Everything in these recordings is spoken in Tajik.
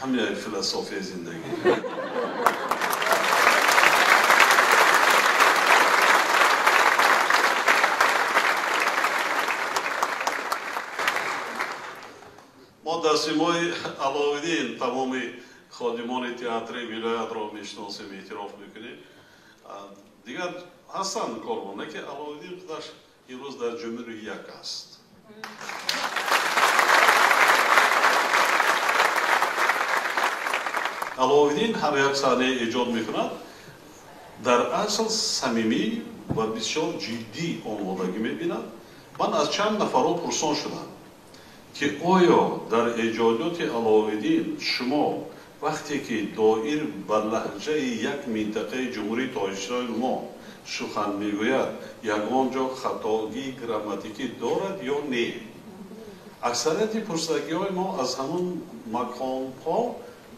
Ҳамин философияи зиндагӣ. Мо дар симои Аловиддин тамоми ходимони театри вилоятро мешиносем, эътироф мекунем. Дигар ҳастанд корбон, лекин Аловиддин худаш имрӯз дар ҷумҳури як аст. Аловиддин ҳар як саҳнае эҷод мекунад, дар асл самимӣ ва бисёр ҷиддӣ омодагӣ мебинад. Ман аз чанд нафарҳо пурсон шудам, ки оё дар эҷодиёти Аловиддин шумо вақте ки доир ба лаҳҷаи як минтақаи Ҷумҳурии Тоҷикистони мо сухан мегӯяд, ягон ҷо хатогии грамматикӣ дорад ё не? Аксарияти пурсагиҳои мо аз ҳамон маконҳо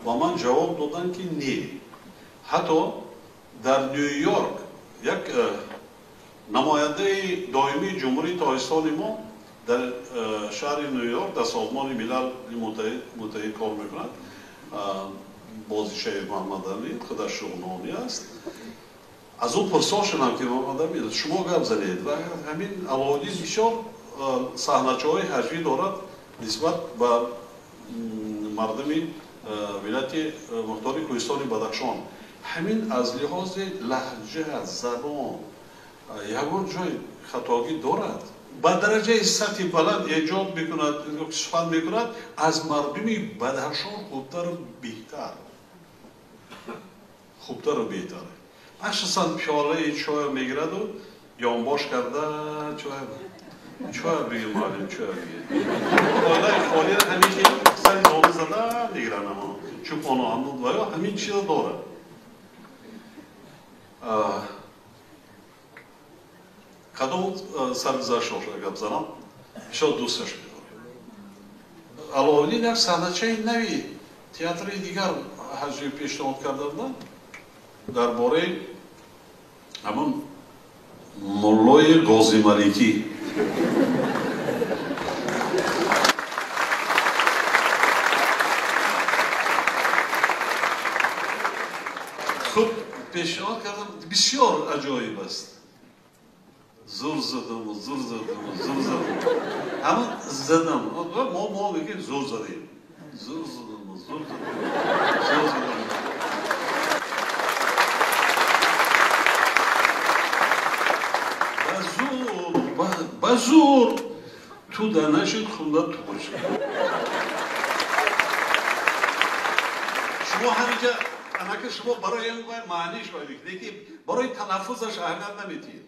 ба ман ҷавоб доданд, ки не. Ҳатто дар Ню-Йорк як намояндаи доимии Ҷумҳурии Тоҷикистони мо дар шаҳри Ню-Йорк дар Созмони Милали Муттаҳид кор мекунад, бозичаи Муҳаммадамин, худаш шуғнонӣ аст. Аз ӯ пурсон шудам, ки Муҳаммадамин, шумо гап занед ва ҳамин Аловиддин бисёр саҳначаҳои ҳаҷвӣ дорад нисбат ба мардуми вилояти мухтори Кӯҳистони Бадахшон. Ҳамин аз лиҳози лаҳҷа, забон ягон ҷой хатогӣ дорад? Ба дараҷаи сатҳи баланд эҷод мекунад, сухан мекунад, аз мардуми Бадахшон хубтару беҳтар. Хубтару беҳтар. Махсусан пиёлаи чоя мегираду ёнбош карда чоя чоя бигир, муаллим, чоя бигир. Оилаи холиро ҳамин ки сари нолу зада мегиранд, ҳамон чӯпоно ҳамон ва ё ҳамин чизо дорад. Кадом саргузаштошро гап занам, бисёр дӯсташ медорем. Аловиддин як саҳначаи нави театри дигар ҳаҷвӣ пешниҳод карда буданд дар бораи ҳамон муллои Ғозималикӣ. Хуб пешниҳод кардам, бисёр аҷоиб аст. Зур задам, зур задам, зур задам. Ҳамон задам. Мо мегӯем зур задем. Зур задам, зур задам, зур задам. Ба зур ту да нашуд, хунда туғри шуд. Шумо ҳаминҷа анаки шумо барои ин маъниш бояд, лекин барои талаффузаш аҳамият намедиҳед.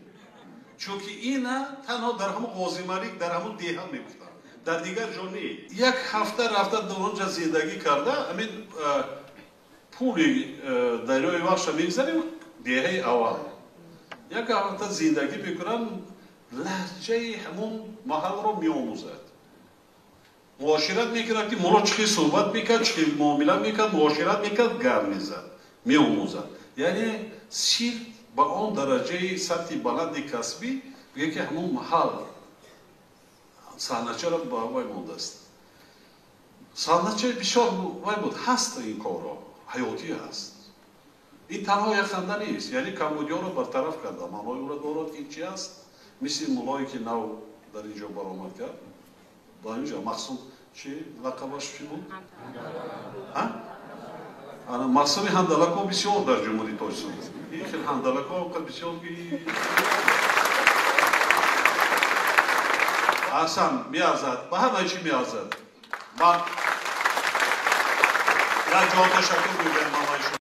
Чунки ина танҳо дар ҳамон Ғозималик, дар ҳамон деҳа мегуфтанд, дар дигар ҷо не. Як ҳафта рафта дар онҷа зиндагӣ карда, ҳамин пули дарёи Вахша мегзарем, деҳаи аввал. Як ҳафта зиндагӣ мекунанд, лаҳҷаи ҳамон маҳалро меомӯзад. Муошират мекунад, ки моро чӣ хел суҳбат мекард, чӣ хел муомила мекард, муошират мекард, гап мезад, меомӯзад. Яъне сирф ба он дараҷаи сатҳи баланди касбӣ бигӯяд, ки ҳамон маҳал саҳначаро ба вай мондааст. Саҳначаи бисёр вай буд, ҳаст ин корро, ҳаётӣ ҳаст. Ин танҳо як ханда нест, яъне камбудиёро бартараф карда, маънои ӯро дорад, ки ин чи аст? Мисли муллое ки нав дар ин ҷо баромад кард, дар ин ҷо Мақсум чи лақабаш чи буд? Ана Мақсуми ҳандалако бисёр дар Ҷумҳурии Тоҷикистон. Ин хел ҳандалако бисёр ки аҳсан меарзад, ба ҳама чи меарзад. Ман як ҷо ташаккур мегӯям ҳамаи шумо.